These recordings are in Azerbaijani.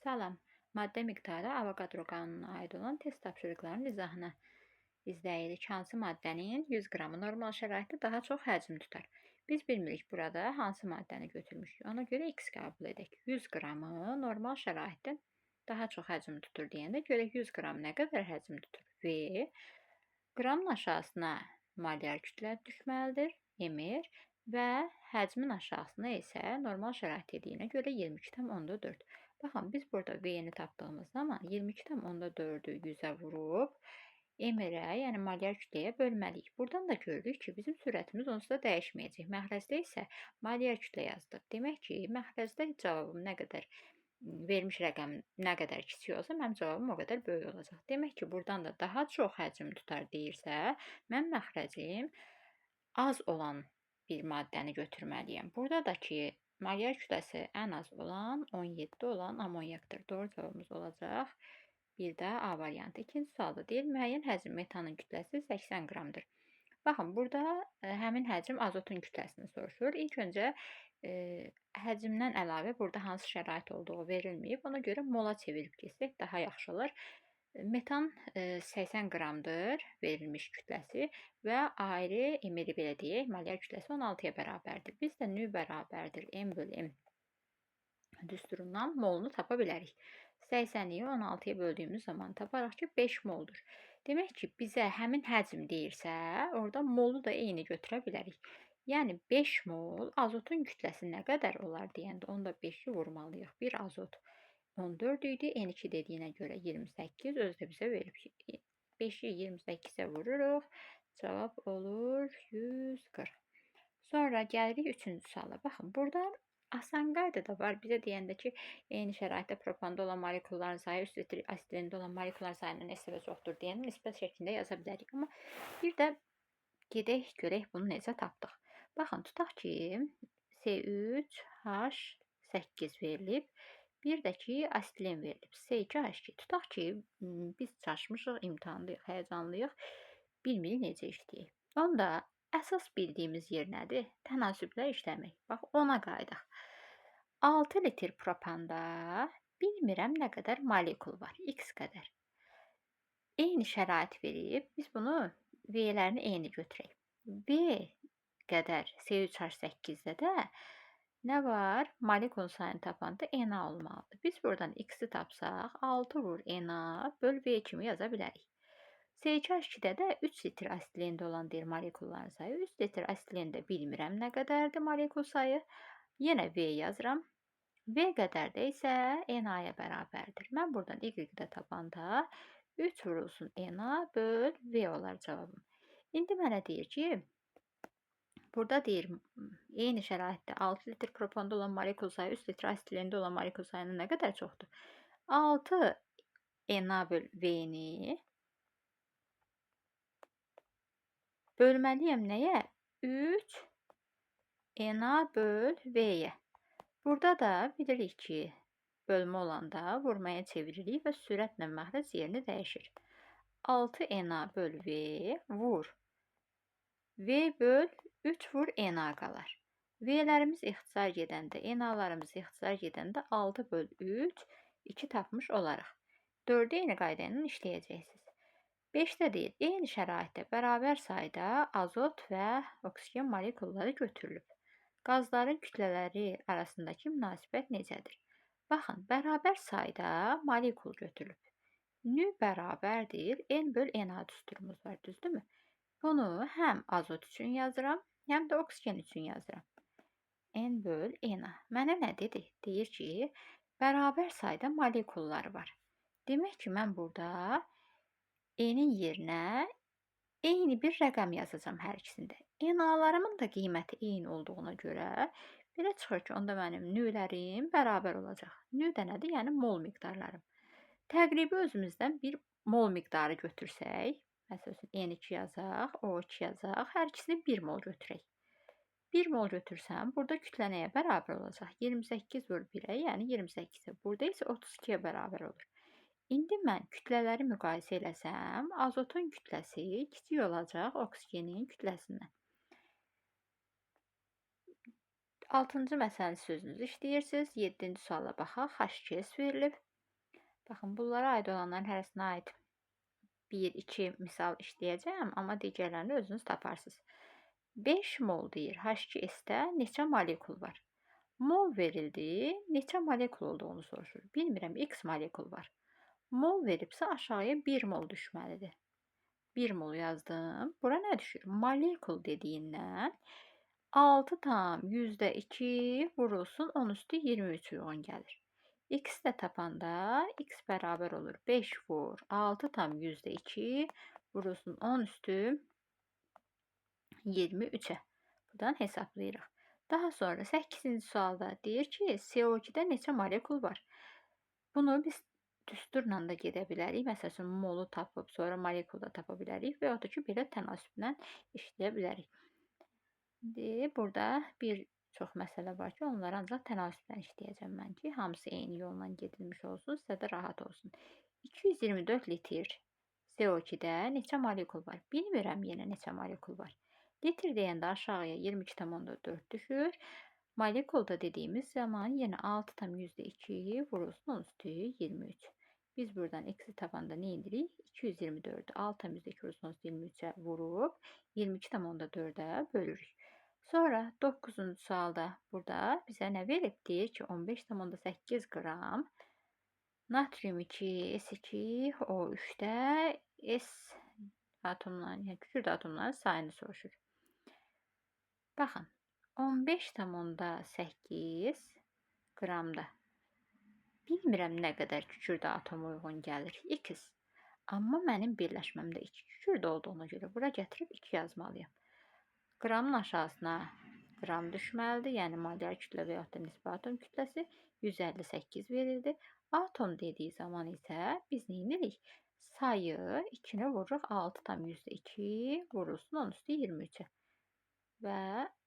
Salam. Maddə miqdarı Avogadro qanununa aid olan test tapşırıqlarının izahını izləyirik. Hansı maddənin 100 qramı normal şəraitdə daha çox həcm tutar? Biz bilmirik burada hansı maddəni götürmüşük. Ona görə X qəbul edək. 100 qramı normal şəraitdə daha çox həcm tutur deyəndə görək 100 qram nə qədər həcm tutur? V qramın aşağısına molyar kütlə düşməlidir, MR və həcmin aşağısına isə normal şərait dediyinə görə 22,4. Baxın, biz burada V-ni tapdığımız zaman 22,4-ü 100-ə vurub MR-ə, yəni molyar kütləyə bölməliyik. Buradan da görürük ki, bizim sürətimiz onsuz da dəyişməyəcək. Məxrəcdə isə molyar kütlə yazdıq. Demək ki, məxrəcdə cavabım nə qədər vermiş rəqəm nə qədər kiçik olsa, mənim cavabım o qədər böyük olacaq. Demək ki, buradan da daha çox həcm tutar deyirsə, mən məxrəcim az olan bir maddəni götürməliyəm. Burada da ki, molyar kütləsi ən az olan 17 olan amonyakdır. Doğru cavabımız olacaq. Bir də A variantı. İkinci sualda deyir, müəyyən həcm metanın kütləsi 80 qramdır. Baxın, burada həmin həcm azotun kütləsini soruşur. İlk öncə həcmdən əlavə burada hansı şərait olduğu verilməyib. Ona görə mola çevirib getsək daha yaxşı olar. Metan 80 qramdır verilmiş kütləsi və ayrı MR-i belə deyək, molyar kütləsi 16-ya bərabərdir. Biz də nü bərabərdir M bölü M düsturundan molunu tapa bilərik. 80-i 16-ya böldüyümüz zaman taparıq ki, 5 moldur. Demək ki, bizə həmin həcm deyirsə, orada molu da eyni götürə bilərik. Yəni 5 mol azotun kütləsi nə qədər olar deyəndə onda 5-i vurmalıyıq. Bir azot 14 idi, N2 dediyinə görə 28, özü də bizə verib ki, 5-i 28-ə vururuq, cavab olur 140. Sonra gəlirik 3-cü suala. Baxın, burada asan qayda da var. Bizə deyəndə ki, eyni şəraitdə propanda olan molekulların sayı 3 litr asetilində olan molekulların sayından neçə çoxdur deyəndə nisbət şəklində yaza bilərik. Amma bir də gedək görək bunu necə tapdıq. Baxın, tutaq ki, C3H8 verilib. Bir də ki, asetilen verilib. C2H2. Tutaq ki, biz çaşmışıq, imtahandayıq, həyəcanlıyıq. Bilmirik necə işləyək. Onda əsas bildiyimiz yer nədir? Tənasüblə işləmək. Bax, ona qayıdaq. 6 litr propanda bilmirəm nə qədər molekul var. X qədər. Eyni şərait verib, biz bunu V-lərini eyni götürək. V qədər C3H8-də də nə var? Molekulun sayını tapanda Na olmalıdır. Biz buradan X-i tapsaq, 6 vur Na böl V kimi yaza bilərik. C2H2-də də 3 litr asetilində olan deyir molekulların sayı. 3 litr asetilində bilmirəm nə qədərdir molekul sayı. Yenə V yazıram. V qədər də isə Na-ya bərabərdir. Mən buradan Y-də tapanda 3 vurulsun Na böl V olar cavabım. İndi mənə deyir ki, burada deyir, eyni şəraitdə 6 litr propanda olan molekul sayı 3 litr asetilində olan molekul sayının nə qədər çoxdur? 6 Na böl V-ni bölməliyəm nəyə? 3 Na böl V-yə. Burada da bilirik ki, bölmə olanda vurmaya çeviririk və sürətlə məxrəc yerini dəyişir. 6 Na böl V vur. V böl 3 vur Na qalar. V-lərimiz ixtisar gedəndə, Na-larımız ixtisar gedəndə 6 böl 3, 2 tapmış olaraq. 4-ü eyni qayda ilə işləyəcəksiniz. 5-də deyir, eyni şəraitdə bərabər sayda azot və oksigen molekulları götürülüb. Qazların kütlələri arasındakı münasibət necədir? Baxın, bərabər sayda molekul götürülüb. Nü bərabərdir, N böl Na düsturumuz var, düzdürmü? Bunu həm azot üçün yazıram, həm də oksigen üçün yazıram. N böl Na. Mənə nə dedi? Deyir ki, bərabər sayda molekullar var. Demək ki, mən burada N-in yerinə eyni bir rəqəm yazacağam hər ikisində. Na-larımın da qiyməti eyni olduğuna görə belə çıxır ki, onda mənim nülərim bərabər olacaq. Nü də nədir? Yəni mol miqdarlarım. Təqribi özümüzdən bir mol miqdarı götürsək, məsəl üçün N2 yazaq, O2 yazaq, hər ikisini 1 mol götürək. 1 mol götürsəm, burada kütlə nəyə bərabər olacaq? 28 vur 1-ə, yəni 28-ə. Burada isə 32-yə bərabər olur. İndi mən kütlələri müqayisə eləsəm, azotun kütləsi kiçik olacaq oksigenin kütləsindən. 6-cı məsələni sözünüzü işləyirsiniz. 7-ci suala baxaq. H2S verilib. Baxın, bunlara aid olanların hərəsinə aid 1-2 misal işləyəcəyəm, amma digərlərini özünüz taparsınız. 5 mol deyir, H2S-də neçə molekul var? Mol verildi, neçə molekul olduğunu soruşur. Bilmirəm, X molekul var. Mol veribsə aşağıya 1 mol düşməlidir. 1 mol yazdım. Bura nə düşür? Molekul dediyindən 6,2 vurulsun 10 üstü 23 uyğun gəlir. X də tapanda x bərabər olur. 5 vur 6,2 vurulsun 10 üstü 23-ə. Buradan hesablayırıq. Daha sonra 8-ci sualda deyir ki, CO2-də neçə molekul var? Bunu biz düsturla da gedə bilərik. Məsəl üçün, molu tapıb, sonra molekulu da tapa bilərik və yaxud da ki, belə tənasüblə işləyə bilərik. İndi burada bir çox məsələ var ki, onları ancaq tənasüblə işləyəcəm mən ki, hamısı eyni yolla gedilmiş olsun, sizə də rahat olsun. 224 litr CO2-də neçə molekul var? Bilmirəm yenə neçə molekul var. Litr deyəndə aşağıya 22,4 düşür. Molekulda dediyimiz zaman yenə 6,2 vurulsun 10 üstü 23. Biz buradan x-i tapanda nə edirik? 224-ü 6,2 vurulsun 10 üstü 23-ə vurub 22,4-ə bölürük. Sonra 9-cu sualda burada bizə nə verib? Deyir ki, 15,8 qram natrium 2, S2, O3-də S atomların, yəni kükürd atomların sayını soruşur. Baxın, 15,8 qramda. Bilmirəm nə qədər kükürd atomu uyğun gəlir. X. Amma mənim birləşməmdə 2 kükürd olduğuna görə bura gətirib 2 yazmalıyam. Qramın aşağısına qram düşməlidir. Yəni molyar kütlə və yaxud da nisbi atom kütləsi 158 verildi. Atom dediyi zaman isə biz nə edirik? Sayı 2-ni vururuq 6,2 vurulsun 10 üstü 23-ə. Və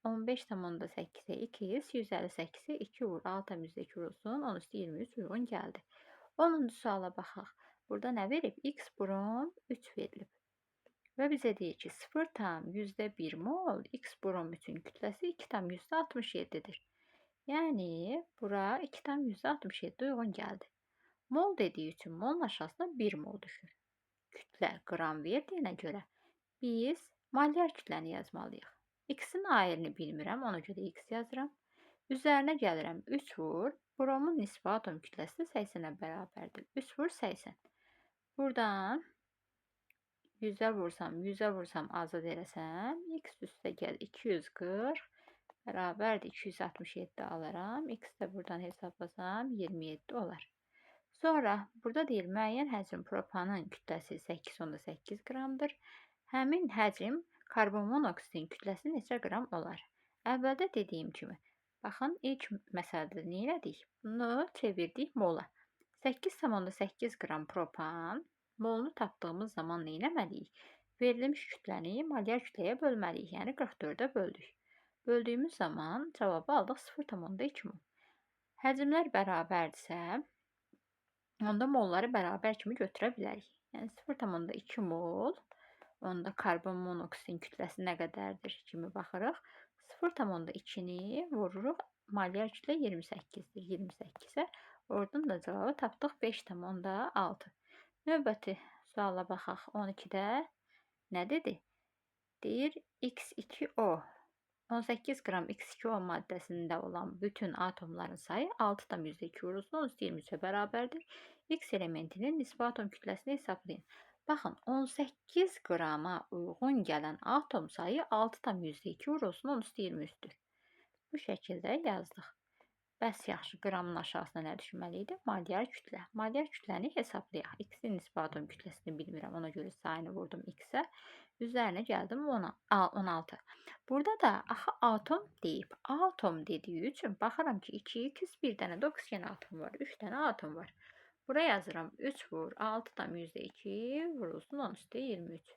15,8-ə 2, 158-ə 2 vur, 6,2 vurulsun, 10 üstü 23 uyğun gəldi. 10-cu suala baxaq. Burada nə verib? X brom 3 verilib. Və bizə deyir ki, 0,1 mol X brom 3-ün kütləsi 2,67-dir. Yəni, bura 2,67 uyğun gəldi. Mol dediyi üçün molun aşağısına 1 mol düşür. Kütlə qram verdiyinə görə biz molyar kütləni yazmalıyıq. X-in ayirini bilmirəm, ona görə X yazıram. Üzərinə gəlirəm 3 vur. Bromun nisbi atom kütləsi də 80-ə bərabərdir. 3 vur 80. Buradan 100-ə vursam, 100-ə vursam azad eləsəm, X üstə gəl 240 bərabərdir 267 alaram. X də buradan hesablasam 27 olar. Sonra burada deyir müəyyən həcm propanın kütləsi 8,8 qramdır. Həmin həcm karbon monoksidin kütləsi neçə qram olar? Əvvəldə dediyim kimi, baxın, ilk məsələdə nə elədik? Bunu çevirdik mola. 8,8 qram propan molunu tapdığımız zaman nə eləməliyik? Verilmiş kütləni molyar kütləyə bölməliyik, yəni 44-ə böldük. Böldüyümüz zaman cavabı aldıq 0,2 mol. Həcmlər bərabərdirsə, onda molları bərabər kimi götürə bilərik. Yəni 0,2 mol, onda karbon monoksidin kütləsi nə qədərdir kimi baxırıq. 0,2-ni vururuq, molyar kütlə 28-dir. 28-ə. Oradan da cavabı tapdıq 5,6. Növbəti suala baxaq. 12-də nə dedi? Deyir X2O. 18 qram X2O maddəsində olan bütün atomların sayı 6,2 vurulsun 10 23-ə bərabərdir. X elementinin nisbi atom kütləsini hesablayın. Baxın, 18 qrama uyğun gələn atom sayı 6,2 vurulsun 10 23-dür. Bu şəkildə yazdıq. Bəs yaxşı, qramın aşağısına nə düşməli idi? Molyar kütlə. Molyar kütləni hesablayaq. X-in nisbi atom kütləsini bilmirəm, ona görə sayını vurdum X-ə. Üzərinə gəldim 16. Burada da axı atom deyib. Atom dediyi üçün baxıram ki, 2x bir dənə də oksigen atomu var. 3 dənə atom var. Bura yazıram 3 vur 6,2 vurulsun 10 üstü 23.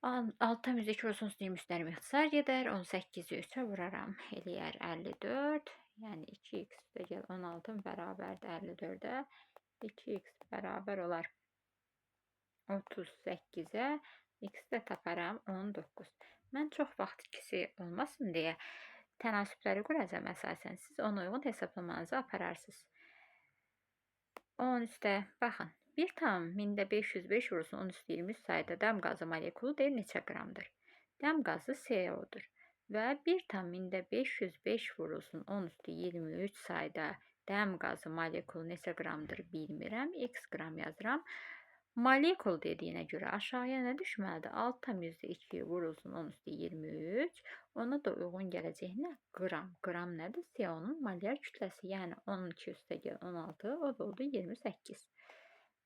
6,2 vurulsun 23-lərim ixtisar gedər. 18-i 3-ə vuraram. Eləyər 54. Yəni 2x üstə gəl 16 bərabərdir 54-ə. 2x bərabər olar 38-ə. X də taparam 19. Mən çox vaxt ikisi olmasın deyə tənasübləri quracağam əsasən. Siz ona uyğun hesaplamanızı apararsınız. 13-də baxın, 1,505 vurulsun 10 üstü 23 sayda dəm qazı molekulu deyir neçə qramdır? Dəm qazı CO-dur və 1,505 vurulsun 10 üstü 23 sayda dəm qazı molekulu neçə qramdır bilmirəm. X qram yazıram. Molekul dediyinə görə aşağıya nə düşməlidir? 6,2 vurulsun 10 üstü 23. Ona da uyğun gələcək nə? Qram. Qram nədir? CO-nun molyar kütləsi. Yəni 12 üstə gəl 16, o da oldu 28.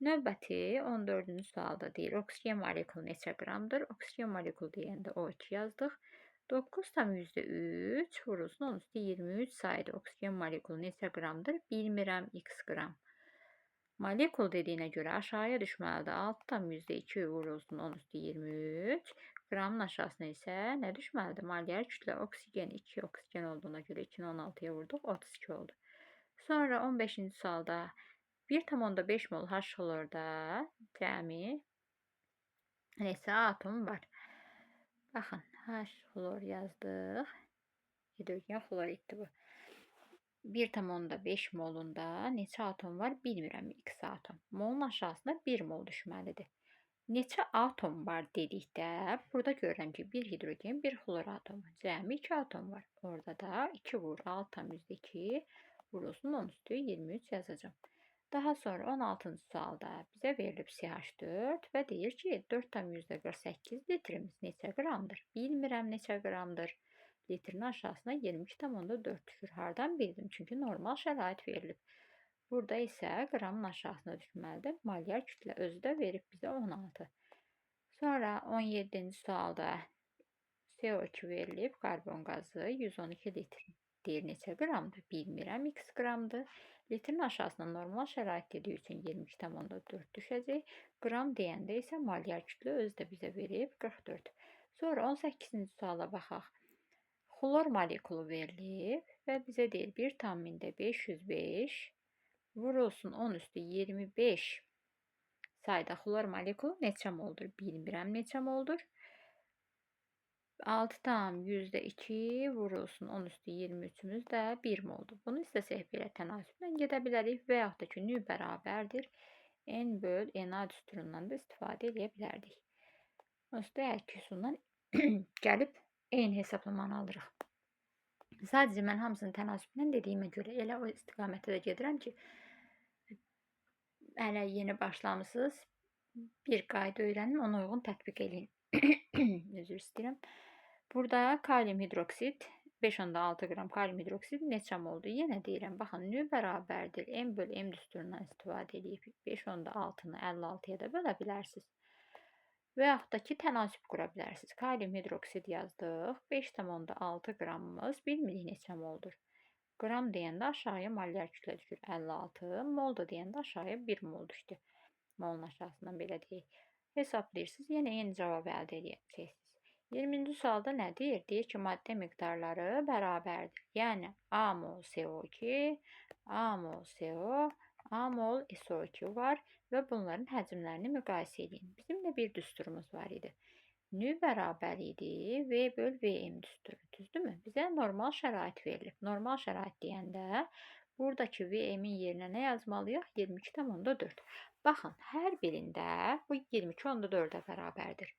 Növbəti 14-cü sualda deyir, oksigen molekulu neçə qramdır? Oksigen molekulu deyəndə O2 yazdıq. 9,3 vurulsun 10 üstü 23 sayda oksigen molekulu neçə qramdır? Bilmirəm, x qram. Molekul dediyinə görə aşağıya düşməlidir. 6,2 vurulsun 10 üstü 23. Qramın aşağısına isə nə düşməlidir? Molyar kütlə oksigen 2 oksigen olduğuna görə 2-ni 16-ya vurduq, 32 oldu. Sonra 15-ci sualda 1,5 mol H xlorda cəmi neçə atom var? Baxın, H xlor yazdıq. Hidrogen xloriddir bu. 1,5 molunda neçə atom var bilmirəm, x atom. Molun aşağısına 1 mol düşməlidir. Neçə atom var dedikdə, burada görürəm ki, 1 hidrogen, 1 xlor atomu. Cəmi 2 atom var. Orada da 2 vur 6,2 vurulsun 10 üstü 23 yazacağım. Daha sonra 16-cı sualda bizə verilib CH4 və deyir ki, 4,48 litrimiz neçə qramdır? Bilmirəm neçə qramdır. Litrin aşağısına 22,4 düşür. Hardan bildim? Çünki normal şərait verilib. Burada isə qramın aşağısına düşməlidir. Molyar kütlə özü də verib bizə 16. Sonra 17-ci sualda CO2 verilib, karbon qazı 112 litr. Deyir neçə qramdır? Bilmirəm, x qramdır. Litrin aşağısına normal şərait dediyi üçün 22,4 düşəcək. Qram deyəndə isə molyar kütlə özü də bizə verib 44. Sonra 18-ci suala baxaq. Xlor molekulu verilib və bizə deyir 1,505 vurulsun 10 üstü 25 sayda xlor molekulu neçə moldur? Bilmirəm neçə moldur. 6,2 vurulsun 10 üstü 23-ümüz də 1 moldur. Bunu istəsək belə tənasüblə gedə bilərik və yaxud da ki, nü bərabərdir. N böl NA düsturundan da istifadə edə bilərdik. Onsuz da hər iki üsuldan gəlib eyni hesaplamanı alırıq. Sadəcə mən hamısını tənasüblə dediyimə görə elə o istiqamətdə də gedirəm ki, hələ yeni başlamısınız, bir qayda öyrənin, ona uyğun tətbiq eləyin. Üzr istəyirəm. Burada kalium hidroksid 5,6 qram kalium hidroksid neçə moldur? Yenə deyirəm, baxın, nü bərabərdir. M böl M düsturundan istifadə edib 5,6-nı 56-ya da bölə bilərsiniz. Və yaxud da ki, tənasüb qura bilərsiniz. Kalium hidroksid yazdıq. 5,6 qramımız bilmirik neçə moldur. Qram deyəndə aşağıya molyar kütlə düşür 56. Mol da deyəndə aşağıya 1 mol düşdü. Molun aşağısından belə deyək. Hesablayırsınız, yenə eyni cavabı əldə edəcəksiniz. 20-ci sualda nə deyir? Deyir ki, maddə miqdarları bərabərdir. Yəni, A mol CO2, A mol CO, A mol SO2 var və bunların həcmlərini müqayisə edin. Bizim də bir düsturumuz var idi. Nü bərabər idi V böl VM düsturu. Düzdürmü? Bizə normal şərait verilib. Normal şərait deyəndə buradakı VM-in yerinə nə yazmalıyıq? 22,4. Baxın, hər birində bu 22,4-ə bərabərdir.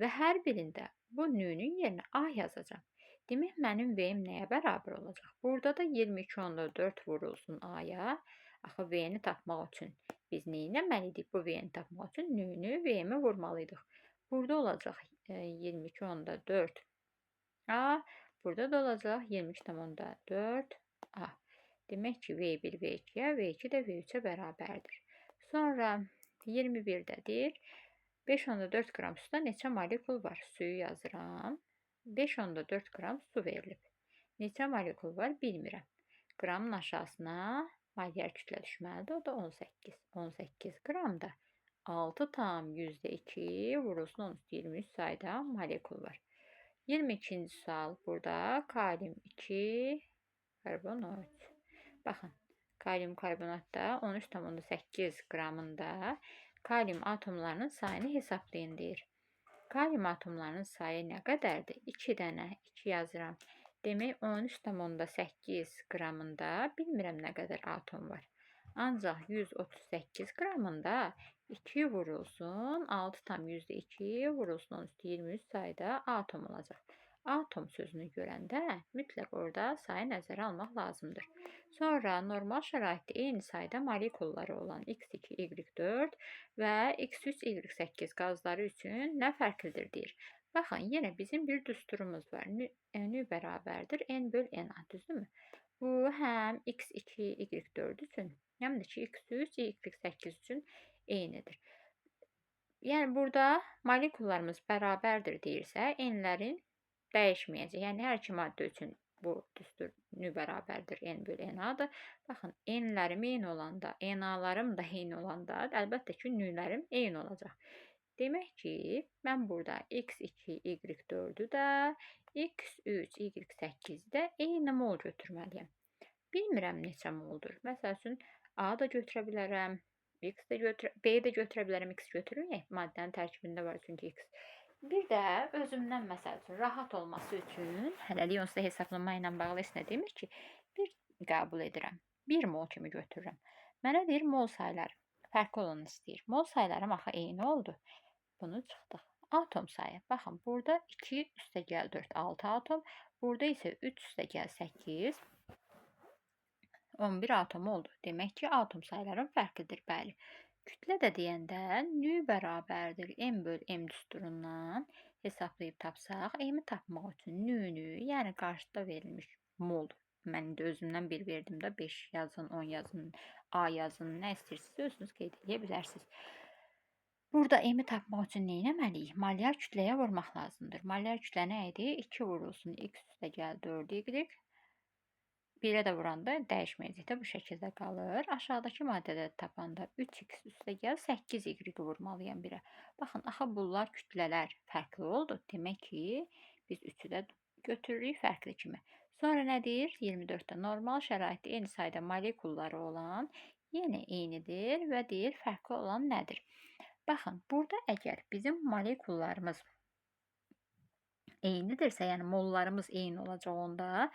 Və hər birində bu nü-nün yerinə A yazacağam. Demək, mənim V-m nəyə bərabər olacaq? Burada da 22,4 vurulsun A-ya. Axı V-ni tapmaq üçün biz nə etməliydik? Bu V-ni tapmaq üçün nü-nü V-mi vurmalıydıq. Burada olacaq 22,4 A. Burada da olacaq 22,4 A. Demək ki, V1 V2-yə, V2 də V3-ə bərabərdir. Sonra 21-də deyir, 5,4 qram suda neçə molekul var? Suyu yazıram. 5,4 qram su verilib. Neçə molekul var? Bilmirəm. Qramın aşağısına molyar kütlə düşməlidir. O da 18. 18 qramda 6,2 vurulsun 10 üstü 23 sayda molekul var. 22-ci sual burada kalium 2, karbon 3. Baxın, kalium karbonatda 13,8 qramında kalium atomlarının sayını hesablayın deyir. Kalium atomlarının sayı nə qədərdir? 2 dənə, 2 yazıram. Demək 13,8 qramında bilmirəm nə qədər atom var. Ancaq 138 qramında 2 vurulsun 6,2 vurulsun 10 üstü 23 sayda atom olacaq. Atom sözünü görəndə mütləq orada sayı nəzərə almaq lazımdır. Sonra normal şəraitdə eyni sayda molekulları olan X2, Y4 və X3, Y8 qazları üçün nə fərqlidir deyir. Baxın, yenə bizim bir düsturumuz var. Nü bərabərdir N böl NA, düzdürmü? Bu həm X2, Y4 üçün, həm də ki X3, Y8 üçün eynidir. Yəni, burada molekullarımız bərabərdir deyirsə, N-lərin dəyişməyəcək. Yəni, hər iki maddə üçün bu düstur nü bərabərdir N böl NA-dır. Baxın, N-lərim eyni olanda, NA-larım da eyni olanda, əlbəttə ki, nülərim eyni olacaq. Demək ki, mən burada X2, Y4-ü də, X3, Y8-i də eyni mol götürməliyəm. Bilmirəm neçə moldur. Məsəl üçün, A da götürə bilərəm, X də götürə, B də götürə bilərəm, X götürməyək. Maddənin tərkibində var çünki X. Bir də özümdən məsəl üçün rahat olması üçün, hələlik onsuz da hesablama ilə bağlı heç nə demir ki, bir qəbul edirəm. 1 mol kimi götürürəm. Mənə deyir mol sayları. Fərqli olanı istəyir. Mol saylarım axı eyni oldu. Bunu çıxdıq. Atom sayı. Baxın, burada 2 üstə gəl 4, 6 atom. Burada isə 3 üstə gəl 8, 11 atom oldu. Demək ki, atom saylarım fərqlidir. Bəli. Kütlə də deyəndə nü bərabərdir M böl M düsturundan hesablayıb tapsaq, M-i tapmaq üçün nü-nü, yəni qarşıda verilmiş mol. Mən indi özümdən bir verdim də 5 yazın, 10 yazın, A yazın, nə istəyirsiniz özünüz qeyd edə bilərsiniz. Burada M-i tapmaq üçün nə etməliyik? Molyar kütləyə vurmaq lazımdır. Molyar kütlə nə idi? 2 vurulsun X üstə gəl 4Y. 1-ə də vuranda dəyişməyəcək də bu şəkildə qalır. Aşağıdakı maddədə tapanda 3x üstə gəl 8y vurmalıyam 1-ə. Baxın, axı bunlar kütlələr fərqli oldu. Demək ki, biz 3-ü də götürürük fərqli kimi. Sonra nə deyir? 24-də normal şəraitdə eyni sayda molekulları olan yenə eynidir və deyir fərqli olan nədir? Baxın, burada əgər bizim molekullarımız eynidirsə, yəni mollarımız eyni olacaq onda,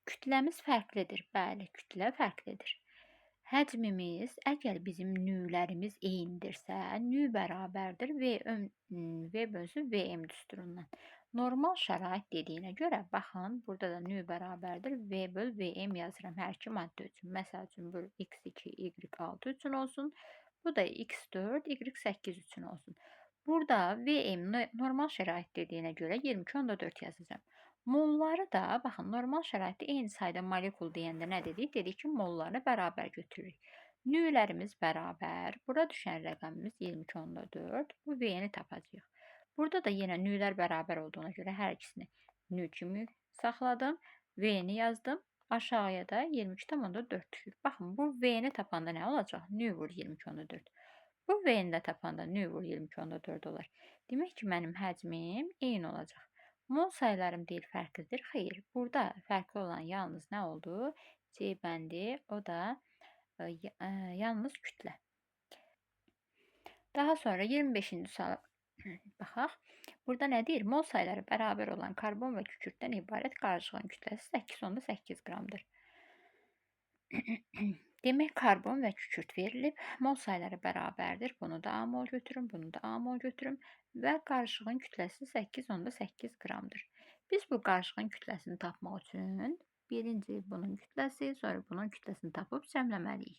kütləmiz fərqlidir. Bəli, kütlə fərqlidir. Həcmimiz, əgər bizim nülərimiz eynidirsə, nü bərabərdir V bölünsün VM düsturundan. Normal şərait dediyinə görə, baxın, burada da nü bərabərdir V böl VM yazıram hər iki maddə üçün. Məsəl üçün, bu X2, Y6 üçün olsun. Bu da X4, Y8 üçün olsun. Burada VM normal şərait dediyinə görə 22,4 yazacağam. Molları da, baxın, normal şəraitdə eyni sayda molekul deyəndə nə dedik? Dedik ki, mollarını bərabər götürürük. Nülərimiz bərabər. Bura düşən rəqəmimiz 22,4. Bu V-ni tapacağıq. Burada da yenə nülər bərabər olduğuna görə hər ikisini nü kimi saxladım. V-ni yazdım. Aşağıya da 22,4 düşür. Baxın, bu V-ni tapanda nə olacaq? Nü vur 22,4. Bu V-ni də tapanda nü vur 22,4 olar. Demək ki, mənim həcmim eyni olacaq. Mol saylarım deyil fərqlidir. Xeyr, burada fərqli olan yalnız nə oldu? C bəndi, o da yalnız kütlə. Daha sonra 25-ci suala baxaq. Burada nə deyir? Mol sayları bərabər olan karbon və kükürddən ibarət qarışığın kütləsi 8,8 qramdır. Demək, karbon və kükürd verilib. Mol sayları bərabərdir. Bunu da A mol götürüm, bunu da A mol götürüm və qarışığın kütləsi 8,8 qramdır. Biz bu qarışığın kütləsini tapmaq üçün birinci bunun kütləsi, sonra bunun kütləsini tapıb cəmləməliyik.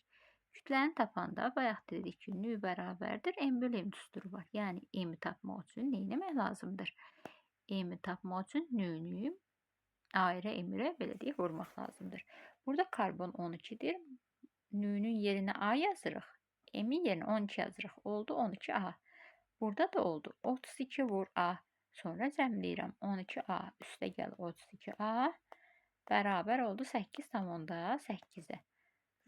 Kütləni tapanda bayaq dedik ki, nü bərabərdir M bölü M düsturu var. Yəni, M-i tapmaq üçün nə etmək lazımdır? M-i tapmaq üçün nü-nü ayrı M-ə belə deyək, vurmaq lazımdır. Burada karbon 12-dir. Nü-nün yerinə A yazırıq. M-in yerinə 12 yazırıq. Oldu 12A. Burada da oldu 32 vur A. Sonra cəmləyirəm. 12A üstə gəl 32A bərabər oldu 8,8-ə.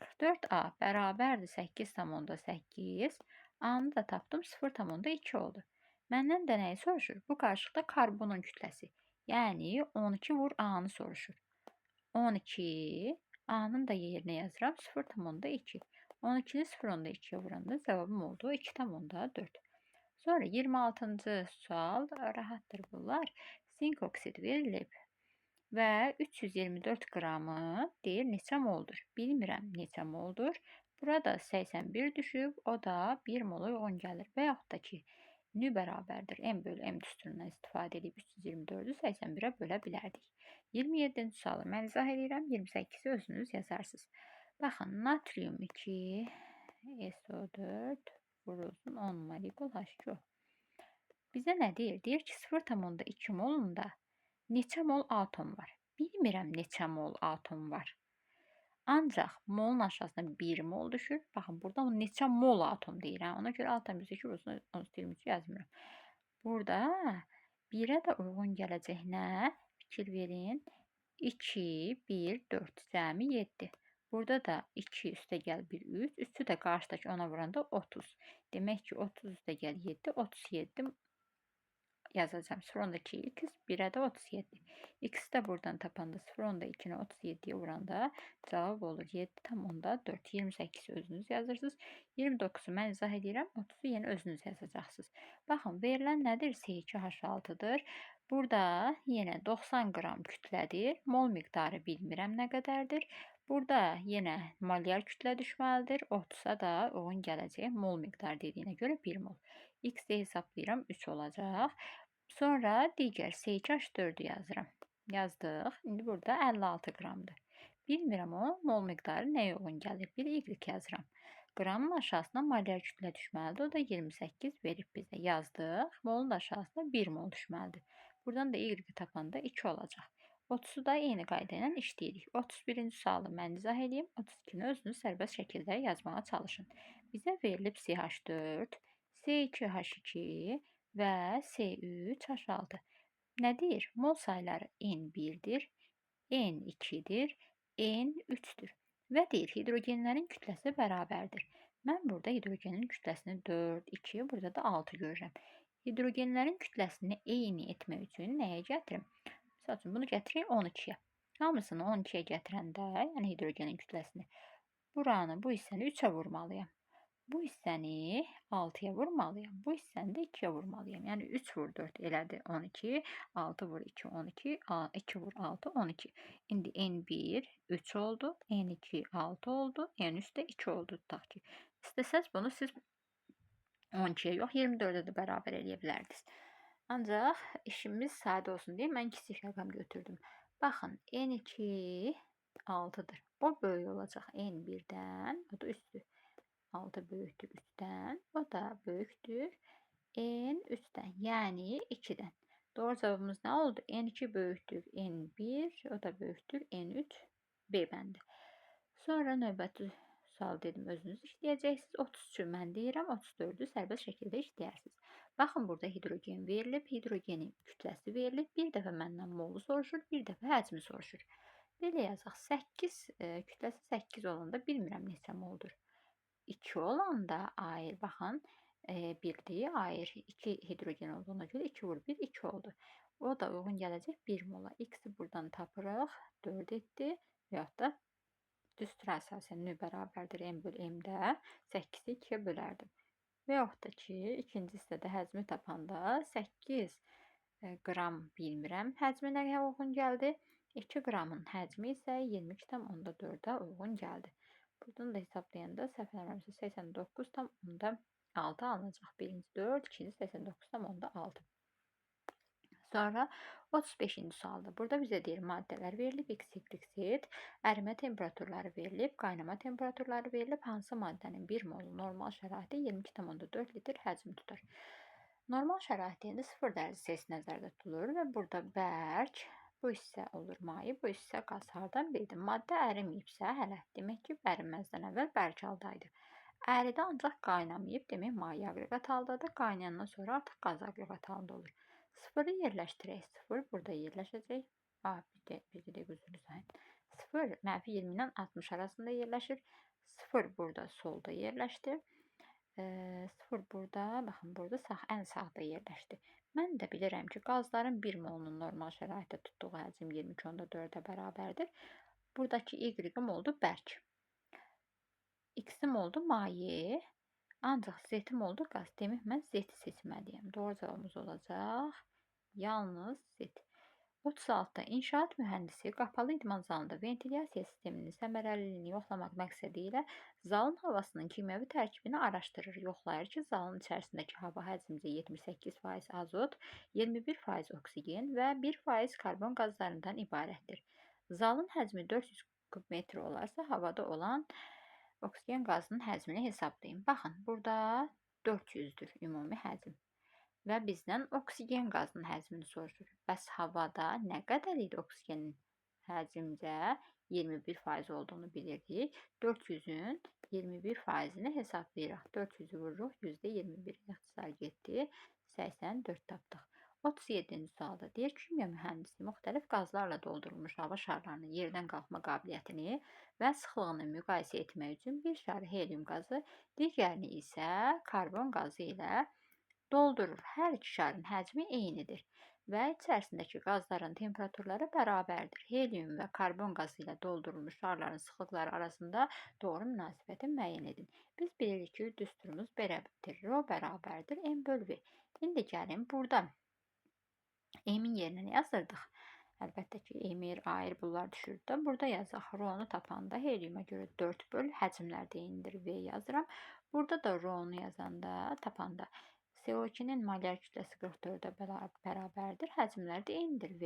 44A bərabərdir 8,8. A-nı da tapdım 0,2 oldu. Məndən də nəyi soruşur? Bu qarışıqda karbonun kütləsi. Yəni 12 vur A-nı soruşur. 12 A-nın da yerinə yazıram 0,2. 12-ni 0,2-yə vuranda cavabım oldu 2,4. Sonra 26-cı sual, rahatdır bunlar. Sink oksid verilib və 324 qramı deyir neçə moldur? Bilmirəm neçə moldur. Burada 81 düşüb, o da 1 mola uyğun gəlir. Və yaxud da ki, nü bərabərdir M bölü M düsturundan istifadə edib 324-ü 81-ə bölə bilərdik. 27-ci sualı mən izah edirəm, 28-i özünüz yazarsınız. Baxın, natrium 2, SO4 vurulsun 10 molekul H2O. Bizə nə deyir? Deyir ki, 0,2 molunda neçə mol atom var? Bilmirəm neçə mol atom var. Ancaq molun aşağısına 1 mol düşür. Baxın, burada neçə mol atom deyir. Hə? Ona görə 6,2 vurulsun 23 yazmıram. Burada 1-ə də uyğun gələcək nə? Fikir verin. 2, 1, 4, cəmi 7. Burada da 2 üstə gəl 1, 3. 3-ü də qarşıdakı 10-a vuranda 30. Demək ki, 30 üstə gəl 7, 37 yazacağım. 0,2 x, 1-ə də 37. X-i də buradan tapanda 0,2-ni 37-yə vuranda cavab olur 7,4. 28-i özünüz yazırsınız. 29-u mən izah edirəm. 30-u yenə özünüz yazacaqsınız. Baxın, verilən nədir? S2H6-dır. Burada yenə 90 qram kütlədir. Mol miqdarı bilmirəm nə qədərdir. Burada yenə molyar kütlə düşməlidir. 30-a da uyğun gələcək mol miqdarı dediyinə görə 1 mol. X-i hesablayıram 3 olacaq. Sonra digər S2H4-ü yazıram. Yazdıq. İndi burada 56 qramdır. Bilmirəm o mol miqdarı nəyə uyğun gəlir. Bir Y yazıram. Qramın aşağısına molyar kütlə düşməlidir. O da 28 verib bizə. Yazdıq. Molun da aşağısına 1 mol düşməlidir. Buradan da Y tapanda 2 olacaq. 30-u da eyni qayda ilə işləyirik. 31-ci sualı mən izah edeyim. 32-ni özünüz sərbəst şəkildə yazmağa çalışın. Bizə verilib CH4, C2H2 və C3H6. Nə deyir? Mol sayları N1-dir, N2-dir, N3-dür. Və deyir, hidrogenlərin kütləsi bərabərdir. Mən burada hidrogenin kütləsini 4, 2, burada da 6 görürəm. Hidrogenlərin kütləsini eyni etmək üçün nəyə gətirim? Misal üçün, bunu gətirək 12-yə. Hamısını 12-yə gətirəndə, yəni hidrogenin kütləsini, buranı, bu hissəni 3-ə vurmalıyam. Bu hissəni 6-ya vurmalıyam. Bu hissəni də 2-yə vurmalıyam. Yəni 3 vur 4 elədi 12, 6 vur 2 12, 2 vur 6 12. İndi N1 3 oldu, N2 6 oldu, N3 də 2 oldu tutaq ki. İstəsəz bunu siz 12-yə yox, 24-ə də bərabər eləyə bilərdiniz. Ancaq işimiz sadə olsun deyə mən kiçik rəqəm götürdüm. Baxın, N2 6-dır. O böyük olacaq N1-dən, o da 3-dür. 6 böyükdür 3-dən, o da böyükdür N3-dən, yəni 2-dən. Doğru cavabımız nə oldu? N2 böyükdür N1, o da böyükdür N3, B bəndi. Sonra növbəti sual dedim, özünüz işləyəcəksiniz. 33-ü mən deyirəm, 34-ü sərbəst şəkildə işləyərsiniz. Baxın, burada hidrogen verilib, hidrogenin kütləsi verilib. Bir dəfə məndən molu soruşur, bir dəfə həcmi soruşur. Belə yazaq, 8, kütləsi 8 olanda bilmirəm neçə moldur. 2 olanda ayır, baxın, 1-dir, ayır 2 hidrogen olduğuna görə 2 vur 1, 2 oldu. O da uyğun gələcək 1 mola. X-i buradan tapırıq, 4 etdi və yaxud da düstura əsasən nü bərabərdir M bölü M-də 8-i 2-yə bölərdim. Və yaxud da ki, ikinci hissədə həcmi tapanda 8 qram bilmirəm həcmi nəyə uyğun gəldi. 2 qramın həcmi isə 22,4-ə uyğun gəldi. Buradan da hesablayanda səhv eləmirəmsə 89,6 alınacaq. Birinci 4, ikinci 89,6. Sonra 35-ci sualda. Burada bizə deyir maddələr verilib, X, Y, Z, ərimə temperaturları verilib, qaynama temperaturları verilib. Hansı maddənin 1 molu normal şəraitdə 22,4 litr həcm tutar? Normal şərait deyəndə 0 dərəcə Selsi nəzərdə tutulur və burada bərk, bu hissə olur maye, bu hissə qaz. Hardan bildim? Maddə əriməyibsə hələ, demək ki, ərinməzdən əvvəl bərk haldaydı. Əridə ancaq qaynamayıb, demək maye aqreqat haldadır. Qaynayandan sonra artıq qaz aqreqat halında olur. 0-ı yerləşdirək. 0 burada yerləşəcək. Bir dəqiqə üzrlü sayın. 0 mənfi 20 ilə 60 arasında yerləşir. 0 burada solda yerləşdi. 0 burada, baxın burada sağ, ən sağda yerləşdi. Mən də bilirəm ki, qazların 1 molunun normal şəraitdə tutduğu həcm 22,4-ə bərabərdir. Buradakı Y-im oldu bərk. X-im oldu maye. Ancaq Z-im oldu qaz. Demək mən Z-i seçməliyəm. Doğru cavabımız olacaq yalnız Z. 36. İnşaat mühəndisi qapalı idman zalında ventilyasiya sisteminin səmərəliliyini yoxlamaq məqsədi ilə zalın havasının kimyəvi tərkibini araşdırır. Yoxlayır ki, zalın içərisindəki hava həcmcə 78% azot, 21% oksigen və 1% karbon qazlarından ibarətdir. Zalın həcmi 400 kub metr olarsa, havada olan oksigen qazının həcmini hesablayın. Baxın, burada 400-dür ümumi həcm. Və bizdən oksigen qazının həcmini soruşur. Bəs havada nə qədər idi oksigenin həcmcə? 21% olduğunu bilirdik. 400-ün 21%-ni hesablayırıq. 400-ü vururuq, %21 ixtisar getdi. 84 tapdıq. 37-ci sualda deyir, kimya mühəndisi müxtəlif qazlarla doldurulmuş hava şarlarının yerdən qalxma qabiliyyətini və sıxlığını müqayisə etmək üçün bir şarı helium qazı, digərini isə karbon qazı ilə doldurur. Hər iki şarın həcmi eynidir və içərisindəki qazların temperaturları bərabərdir. Helium və karbon qazı ilə doldurulmuş şarların sıxlıqları arasında doğru münasibəti müəyyən edin. Biz bilirik ki, düsturumuz belədir. Rho bərabərdir M bölü V. İndi gəlin burada M-in yerinə nə yazırdıq? Əlbəttə ki, M, A, bunlar düşürdü də. Burada yazaq. Rho-nu tapanda heliuma görə 4 böl, həcmlər də eynidir. V yazıram. Burada da Rho-nu yazanda, tapanda CO2-nin molyar kütləsi 44-ə bərabərdir. Həcmlər də eynidir V.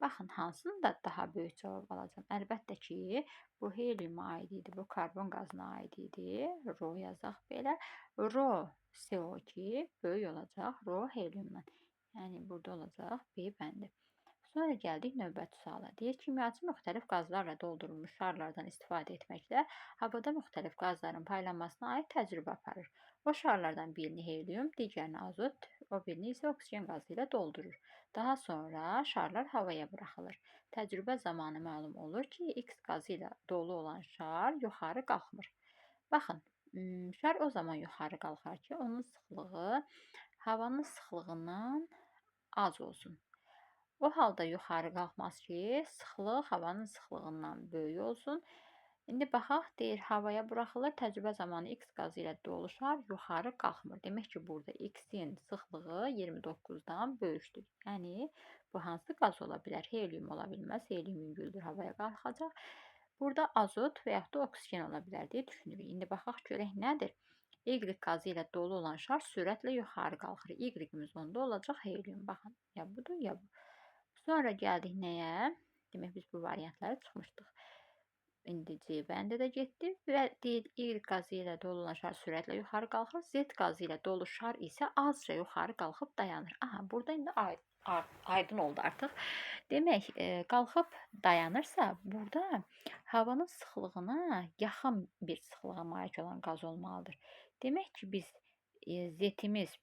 Baxın, hansında daha böyük cavab alacağam? Əlbəttə ki, bu heliuma aid idi, bu karbon qazına aid idi. Rho yazaq belə. Rho CO2 böyük olacaq rho heliumdan. Yəni, burada olacaq B bəndi. Sonra gəldik növbəti suala. Deyir, kimyaçı müxtəlif qazlarla doldurulmuş şarlardan istifadə etməklə havada müxtəlif qazların paylanmasına aid təcrübə aparır. O şarlardan birini helium, digərini azot, o birini isə oksigen qazı ilə doldurur. Daha sonra şarlar havaya buraxılır. Təcrübə zamanı məlum olur ki, X qazı ilə dolu olan şar yuxarı qalxmır. Baxın, şar o zaman yuxarı qalxar ki, onun sıxlığı havanın sıxlığından az olsun. O halda yuxarı qalxmaz ki, sıxlıq havanın sıxlığından böyük olsun. İndi baxaq, deyir, havaya buraxılır. Təcrübə zamanı X qazı ilə dolu şar yuxarı qalxmır. Demək ki, burada X-in sıxlığı 29-dan böyükdür. Yəni, bu hansı qaz ola bilər? Helium ola bilməz. Helium yüngüldür, havaya qalxacaq. Burada azot və yaxud da oksigen ola bilər deyə düşünürük. İndi baxaq, görək nədir? Y qazı ilə dolu olan şar sürətlə yuxarı qalxır. Y-imiz onda olacaq helium. Baxın, ya budur, ya bu. Sonra gəldik nəyə? Demək, biz bu variantlara çıxmışdıq. İndi C bəndi də getdi və deyir, Y qazı ilə dolu olan şar sürətlə yuxarı qalxır. Z qazı ilə dolu şar isə azca yuxarı qalxıb dayanır. Aha, burada indi aydın oldu artıq. Demək, qalxıb dayanırsa, burada havanın sıxlığına yaxın bir sıxlığa malik olan qaz olmalıdır. Demək ki, biz Z-imiz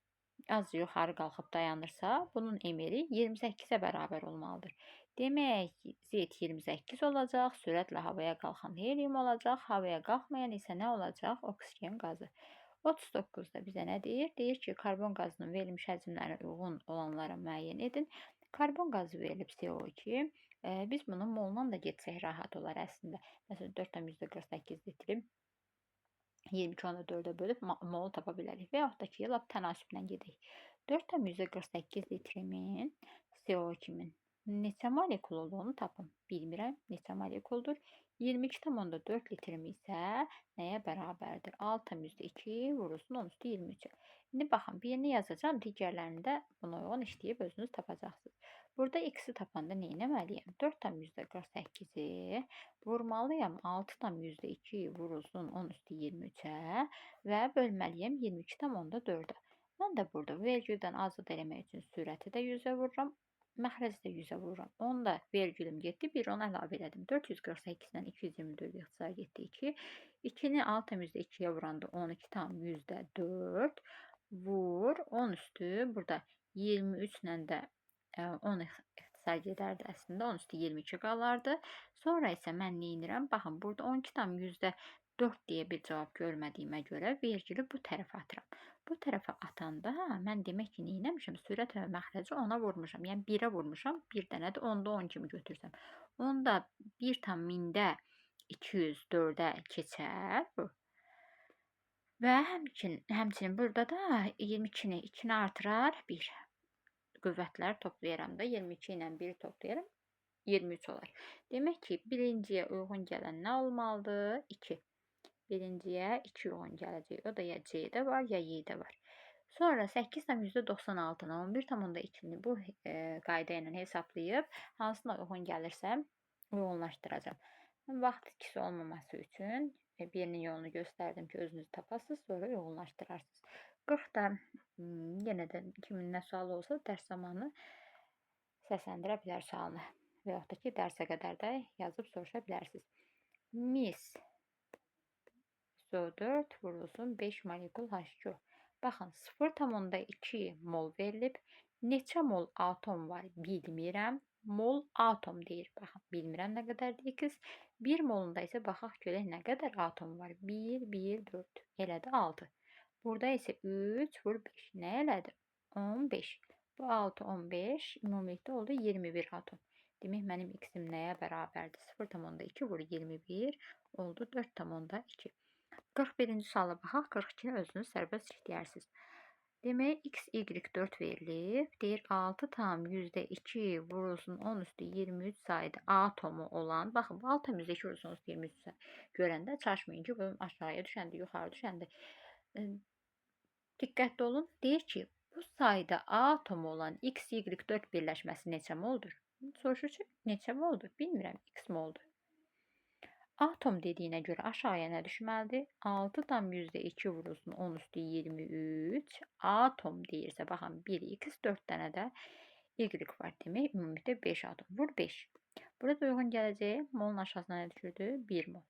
az yuxarı qalxıb dayanırsa, bunun MR-i 28-ə bərabər olmalıdır. Demək, Z 28 olacaq, sürətlə havaya qalxan helium olacaq, havaya qalxmayan isə nə olacaq? Oksigen qazı. 39-da bizə nə deyir? Deyir ki, karbon qazının verilmiş həcmlərinə uyğun olanlara müəyyən edin. Karbon qazı verilib CO2. Biz bunu moldan da getsək rahat olar əslində. Məsələn, 4,48 litri 22,4-ə bölüb mol tapa bilərik. Və yaxud da ki, lap tənasüblə gedək. 4,48 litrimin CO2-min neçə molekul olduğunu tapın. Bilmirəm neçə molekuldur. 22,4 litrim isə nəyə bərabərdir? 6,2 vurulsun 10 üstü 23-ə. İndi baxın, birini yazacağam, digərlərini də buna uyğun işləyib özünüz tapacaqsınız. Burada x-i tapanda nə etməliyəm? 4,48-i vurmalıyam 6,2 vurulsun 10 üstü 23-ə və bölməliyəm 22,4-ə. Mən də burada vergüldən azad eləmək üçün sürəti də 100-ə vururam. Məxrəci də 100-ə vururam. Onda vergülüm getdi. 1 10 əlavə elədim. 448-dən 224 ixtisar getdi 2. 2-ni 6,2-yə vuranda 12,4 vur. 10 üstü burada 23 ilə də 10 ixtisar gedərdi əslində. 10 üstü 22 qalardı. Sonra isə mən nə edirəm? Baxın, burada 12,4 deyə bir cavab görmədiyimə görə vergülü bu tərəfə atıram. Bu tərəfə atanda mən demək ki, nə etmişəm? Sürət və məxrəci 10-a vurmuşam. Yəni 1-ə vurmuşam. Bir dənə də 10-da 10 kimi götürsəm. Onda 1,204-ə keçər bu. Və həmçinin burada da 22-ni 2-ni artırar 1. Qüvvətlər toplayaram da 22 ilə 1-i toplayaram. 23 olar. Demək ki, birinciyə uyğun gələn nə olmalıdır? 2. Birinciyə 2 uyğun gələcək. O da ya C-də var, ya Y-də var. Sonra 8,96-nı 11,2-ni bu qayda ilə hesablayıb hansına uyğun gəlirsə uyğunlaşdıracağam. Vaxt itkisi olmaması üçün birinin yolunu göstərdim ki, özünüz tapasınız, sonra uyğunlaşdırarsınız. 40 da yenə də kimin nə sualı olsa dərs zamanı səsləndirə bilər sualını. Və yaxud da ki, dərsə qədər də yazıb soruşa bilərsiniz. Mis SO4 vurulsun 5 molekul H2O. Baxın, 0,2 mol verilib. Neçə mol atom var bilmirəm. Mol atom deyir. Baxın, bilmirəm nə qədərdir X. 1 molunda isə baxaq görək nə qədər atom var. 1, 1, 4. Elədi 6. Burada isə 3 vur 5. Nə elədi? 15. Bu 6, 15. Ümumilikdə oldu 21 atom. Demək, mənim x-im nəyə bərabərdir? 0,2 vur 21 oldu 4,2. 41-ci suala baxaq. 42-ni özünüz sərbəst işləyərsiniz. Demək, x, y 4 verilib. Deyir, 6,2 vurulsun 10 üstü 23 sayda atomu olan. Baxın, bu 6,2 vurulsun 10 üstü 23 görəndə çaşmayın ki, bu aşağıya düşəndə, yuxarı düşəndə. Diqqətli olun. Deyir ki, bu sayda atomu olan x, y 4 birləşməsi neçə moldur? Soruşur ki, neçə moldur? Bilmirəm, x moldur. Atom dediyinə görə aşağıya nə düşməlidir? 6,2 vurulsun 10 üstü 23 atom deyirsə, baxın 1x 4 dənə də y var. Demək, ümumilikdə 5 atom. Vur 5. Burada uyğun gələcək. Molun aşağısına nə düşürdü? 1 mol.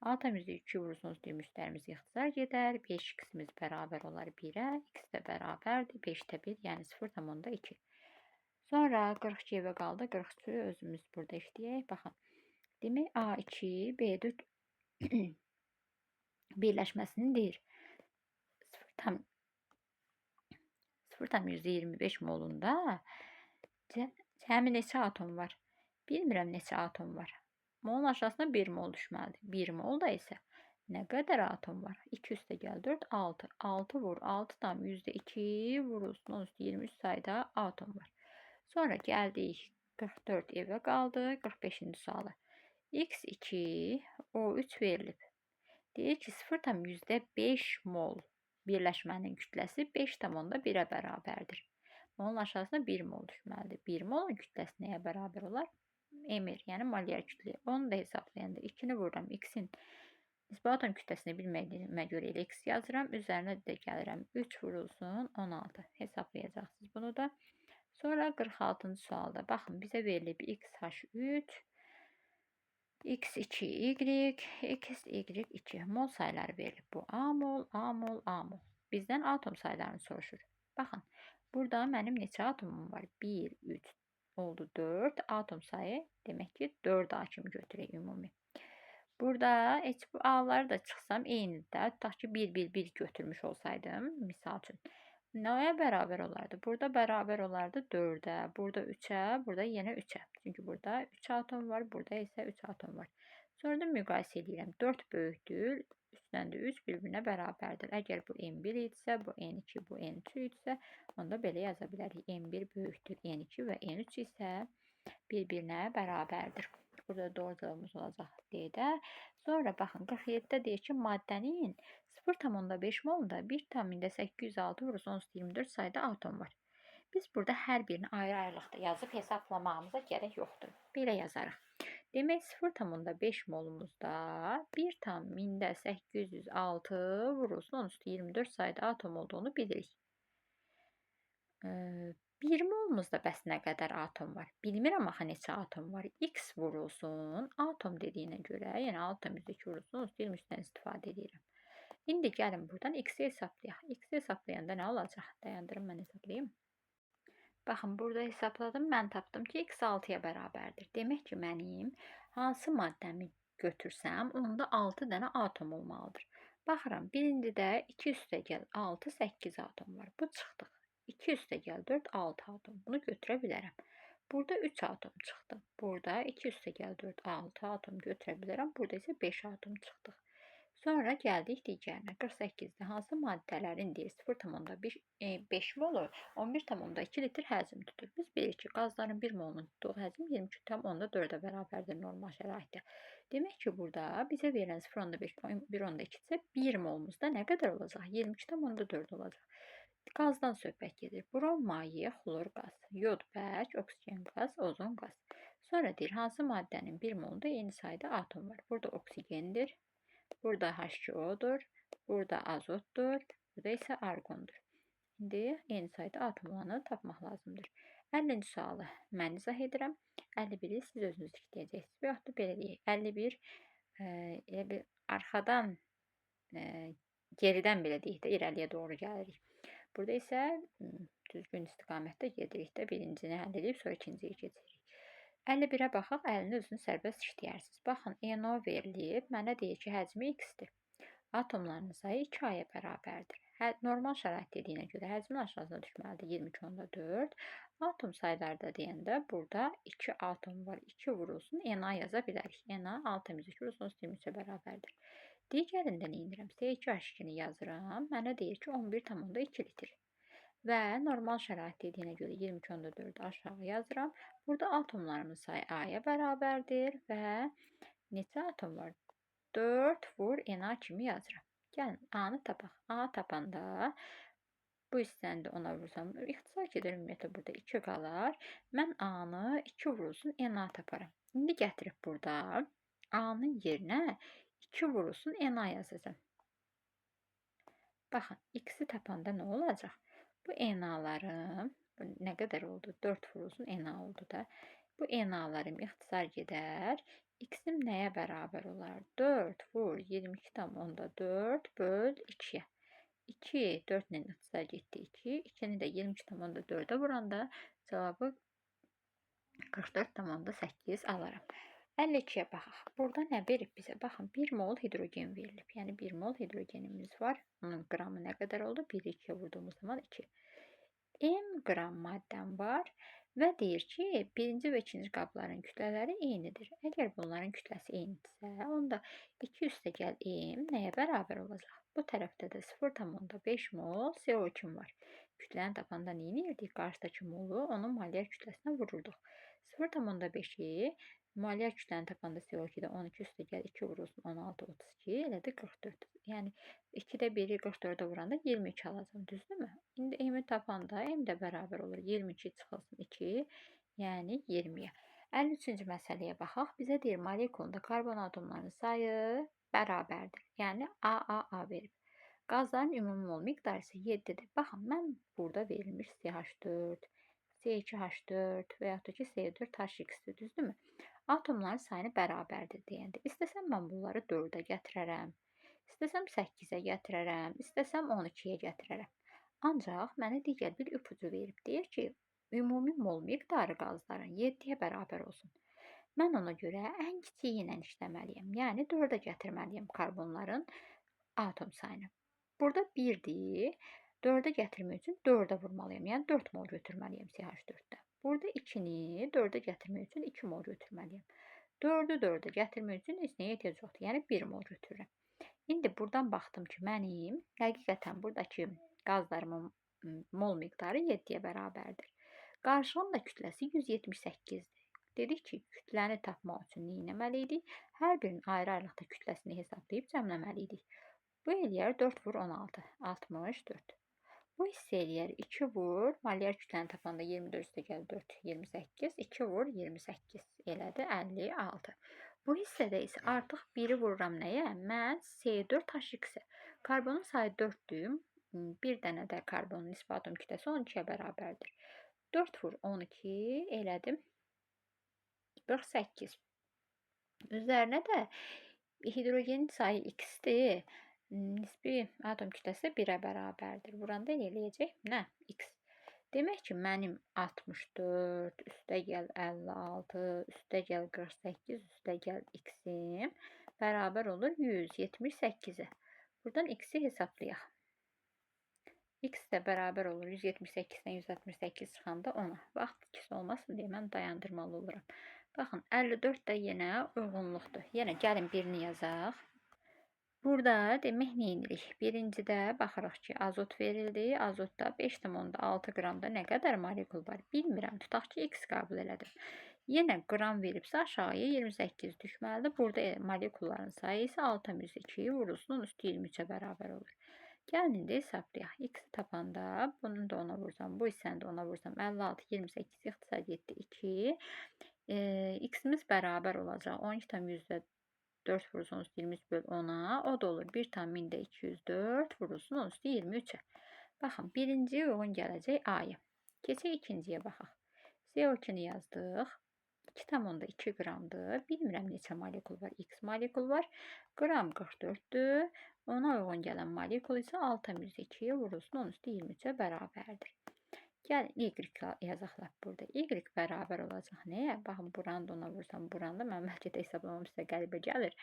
6,2 vurulsun 10 üstü 23-lərimiz ixtisar gedər. 5x-imiz bərabər olar 1-ə. X də bərabərdir. 5-də 1, yəni 0,2. Sonra 42 evə qaldı. 43-ü özümüz burada işləyək. Baxın. Demək, A2, B4 birləşməsini deyir. 0,25 molunda cəmi neçə atom var? Bilmirəm neçə atom var. Molun aşağısına 1 mol düşməlidir. 1 molda isə nə qədər atom var? 2 üstə gəl 4, 6. 6 vur 6,2 vurulsun 10 üstü 23 sayda atom var. Sonra gəldik 44 evə qaldı. 45-ci sualı. X2, O3 verilib. Deyir ki, 0,5 mol birləşmənin kütləsi 5,1-ə bərabərdir. Molun aşağısına 1 mol düşməlidir. 1 molun kütləsi nəyə bərabər olar? Emir, yəni molyar kütləyə. Onu da hesablayanda 2-ni vururam x-in nisbi atom kütləsini bilmədiyimə görə elə x yazıram. Üzərinə də gəlirəm 3 vurulsun 16. Hesablayacaqsınız bunu da. Sonra 46-cı sualda baxın bizə verilib XH3, X2, Y, X, Y2 mol sayları verilib. Bu A mol, A mol, A mol. Bizdən atom saylarını soruşur. Baxın, burada mənim neçə atomum var? 1, 3, oldu 4. Atom sayı demək ki, 4A kimi götürək ümumi. Burada heç bu A'ları da çıxsam eynidir. Tutaq ki, 1, 1, 1 götürmüş olsaydım, misal üçün. Nəyə bərabər olardı? Burada bərabər olardı 4-ə, burada 3-ə, burada yenə 3-ə. Çünki burada 3 atom var, burada isə 3 atom var. Sonra da müqayisə edirəm. 4 böyükdür, 3-dən də 3 bir-birinə bərabərdir. Əgər bu N1 idisə, bu N2, bu N3 idisə, onda belə yaza bilərik. N1 böyükdür, N2 və N3 isə bir-birinə bərabərdir. Burada doğru cavabımız olacaq D-də. Sonra baxın 47-də deyir ki, maddənin 0,5 molunda 1,806 vurulsun 10 24 sayda atom var. Biz burada hər birini ayrı-ayrılıqda yazıb hesablamağımıza gərək yoxdur. Belə yazarıq. Demək 0,5 molumuzda 1,806 vurulsun 10 24 sayda atom olduğunu bilirik. 1 molumuzda bəs nə qədər atom var? Bilmirəm axı neçə atom var. X vurulsun atom dediyinə görə, yəni 6,2 vurulsun 23-dən istifadə edirəm. İndi gəlin buradan x-i hesablayaq. X-i hesablayanda nə olacaq? Dayandırım, mən hesablayayım. Baxın, burada hesabladım. Mən tapdım ki, x 6-ya bərabərdir. Demək ki, mənim hansı maddəmi götürsəm, onda 6 dənə atom olmalıdır. Baxıram, birincidə 2 üstə gəl 6, 8 atom var. Bu çıxdıq. 2 üstə gəl 4, 6 atom. Bunu götürə bilərəm. Burada 3 atom çıxdı. Burada 2 üstə gəl 4, 6 atom götürə bilərəm. Burada isə 5 atom çıxdıq. Sonra gəldik digərinə. 48-də hansı maddələrin deyir 0,5 molu 11,2 litr həcm tutur. Biz bilirik ki, qazların 1 molunun tutduğu həcm 22,4-ə bərabərdir normal şəraitdə. Demək ki, burada bizə verilən 0,5, 1,2 isə 1 molumuzda nə qədər olacaq? 22,4 olacaq. Qazdan söhbət gedir. Brom maye, xlor qaz, yod bərk, oksigen qaz, ozon qaz. Sonra deyir, hansı maddənin 1 molunda eyni sayda atom var? Burada oksigendir. Burada H2O-dur, burada azotdur, burada isə argondur. İndi eyni sayda atom olanı tapmaq lazımdır. 50-ci sualı mən izah edirəm. 51-i siz özünüz işləyəcəksiniz. Və yaxud da belə deyək, 51 elə bir arxadan, geridən belə deyək də, irəliyə doğru gəlirik. Burada isə düzgün istiqamətdə gedirik də, birincini həll edib, sonra ikinciyə keçirik. 51-ə baxaq, 50-ni özünü sərbəst işləyərsiniz. Baxın, NO verilib, mənə deyir ki, həcmi x-dir. Atomların sayı 2A-ya bərabərdir. Normal şərait dediyinə görə həcmin aşağısına düşməlidir 22,4. Atom sayları da deyəndə burada 2 atom var. 2 vurulsun, Na yaza bilərik. Na 6,2 vurulsun 23-ə bərabərdir. Digərində nə edirəm? C2H2-ni yazıram. Mənə deyir ki, 11,2 litr. Və normal şərait dediyinə görə 22,4 aşağı yazıram. Burada atomlarımın sayı A-ya bərabərdir və neçə atom var? 4 vur Na kimi yazıram. Gəlin, A-nı tapaq. A tapanda bu hissəni də ona vursam, ixtisar gedir ümumiyyətlə burada 2 qalar. Mən A-nı 2 vurulsun Na taparam. İndi gətirib burada A-nın yerinə 2 vurulsun Na yazacağam. Baxın, X-i tapanda nə olacaq? Bu NA-larım nə qədər oldu? 4 vurulsun NA oldu da. Bu NA-larım ixtisar gedər. X-im nəyə bərabər olar? 4 vur 22,4 böl 2-yə. 2, 4 ilə ixtisar getdi 2. 2-ni də 22,4-ə vuranda cavabı 44,8 alaram. 52-yə baxaq. Burada nə verib bizə? Baxın, 1 mol hidrogen verilib. Yəni 1 mol hidrogenimiz var. Onun qramı nə qədər oldu? 1-i 2-yə vurduğumuz zaman 2. M qram maddəm var və deyir ki, birinci və ikinci qabların kütlələri eynidir. Əgər bunların kütləsi eynidirsə, onda 2 üstə gəl M nəyə bərabər olacaq? Bu tərəfdə də 0,5 mol CO2 var. Kütləni tapanda nə edirdik? Qarşıdakı molu onun molyar kütləsinə vururduq. 0,5-i molyar kütləni tapanda CO2-də 12 üstə gəl 2 vurulsun 16, 32, elədir 44. Yəni 2-də 1-i 44-ə vuranda 22 alacam, düzdürmü? İndi M-i tapanda M də bərabər olur. 22 çıxılsın 2, yəni 20-yə. 53-cü məsələyə baxaq. Bizə deyir, molekulunda karbon atomlarının sayı bərabərdir. Yəni AAA verib. Qazların ümumi mol miqdarı isə 7-dir. Baxın, mən burada verilmiş CH4, C2H4 və yaxud da ki, C4HX-dir, düzdürmü? Atomların sayını bərabərdir deyəndə. İstəsəm mən bunları 4-ə gətirərəm, istəsəm 8-ə gətirərəm, istəsəm 12-yə gətirərəm. Ancaq mənə digər bir ipucu verib. Deyir ki, ümumi mol miqdarı qazların 7-yə bərabər olsun. Mən ona görə ən kiçiyi ilə işləməliyəm. Yəni 4-ə gətirməliyəm karbonların atom sayını. Burada 1-dir. 4-ə gətirmək üçün 4-ə vurmalıyam. Yəni 4 mol götürməliyəm CH4-də. Burada 2-ni 4-ə gətirmək üçün 2 mol götürməliyəm. 4-ü 4-ə gətirmək üçün heç nəyə ehtiyac yoxdur. Yəni 1 mol götürürəm. İndi buradan baxdım ki, mənim həqiqətən buradakı qazlarımın mol miqdarı 7-yə bərabərdir. Qarışığın da kütləsi 178-dir. Dedik ki, kütləni tapmaq üçün nə etməli idik? Hər birinin ayrı-ayrılıqda kütləsini hesablayıb cəmləməli idik. Bu eləyər 4 vur 16, 64. Bu hissə eləyər 2 vur, molyar kütləni tapanda 24 üstə gəl 4, 28, 2 vur 28 elədi 56. Bu hissədə isə artıq 1-i vururam nəyə? Mən C4HX-ə. Karbonun sayı 4-dür. Bir dənə də karbonun nisbi atom kütləsi 12-yə bərabərdir. 4 vur 12 elədim 48. Üzərinə də hidrogenin sayı x-dir. Nisbi atom kütləsi 1-ə bərabərdir. Vuranda eləyəcək nə? X. Demək ki, mənim 64, üstə gəl 56, üstə gəl 48, üstə gəl x-im bərabər olur 178-ə. Buradan x-i hesablayaq. X də bərabər olur 178-dən 168 çıxanda 10-a. Vaxt ikisi olmasın deyə mən dayandırmalı oluram. Baxın, 54 də yenə uyğunluqdur. Yenə gəlin birini yazaq. Burada demək nə edirik? Birincidə baxırıq ki, azot verildi. Azotda 5,6 qramda nə qədər molekul var? Bilmirəm. Tutaq ki, X qəbul elədim. Yenə qram veribsə aşağıya 28 düşməlidir. Burada molekulların sayı isə 6,2 vurulsun 10 üstü 23-ə bərabər olur. Gəlin indi hesablayaq. X-i tapanda bunu da ona vursam, bu hissəni də ona vursam 56, 28 ixtisar getdi 2. X-imiz bərabər olacaq 12,4 vurulsun 10 üstü 23 böl 10-a. O da olur 1,204 vurulsun 10 üstü 23-ə. Baxın, birinciyə uyğun gələcək A-ya. Keçək ikinciyə baxaq. CO2-ni yazdıq. 2,2 qramdır. Bilmirəm neçə molekul var. X molekul var. Qram 44-dür. Ona uyğun gələn molekul isə 6,2 vurulsun 10 üstü 23-ə bərabərdir. Gəlin Y yazaq lap burada. Y bərabər olacaq nəyə? Baxın, buranı da ona vursam, buranı da. Mən bəlkə də hesablamam sizə qəribə gəlir.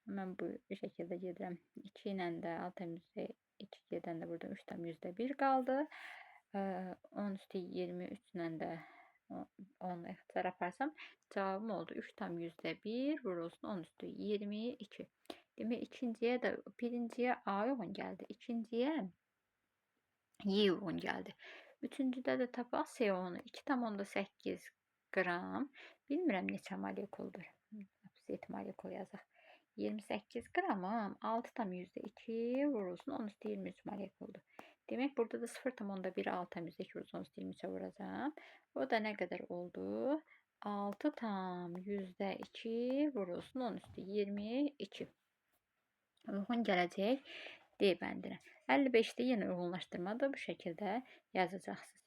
Mən bu şəkildə gedirəm. 2 ilə də 6,2 gedəndə burada 3,1 qaldı. 10 üstü 23 ilə də 10 ixtisar aparsam, cavabım oldu 3,1 vurulsun 10 üstü 22. Demək, ikinciyə də, birinciyə A uyğun gəldi, ikinciyə Y uyğun gəldi. Üçüncüdə də tapaq CO-nu 2,8 qram. Bilmirəm neçə molekuldur. Z molekul yazaq. 28 qramım 6,2 vurulsun 10 üstü 23 molekuldur. Demək, burada da 0,1 6,2 vurulsun 10 üstü 23-ə vuracağam. O da nə qədər oldu? 6,2 vurulsun 10 üstü 22. Uyğun gələcək D bəndinə. 55-də yenə uyğunlaşdırmadır. Bu şəkildə yazacaqsınız.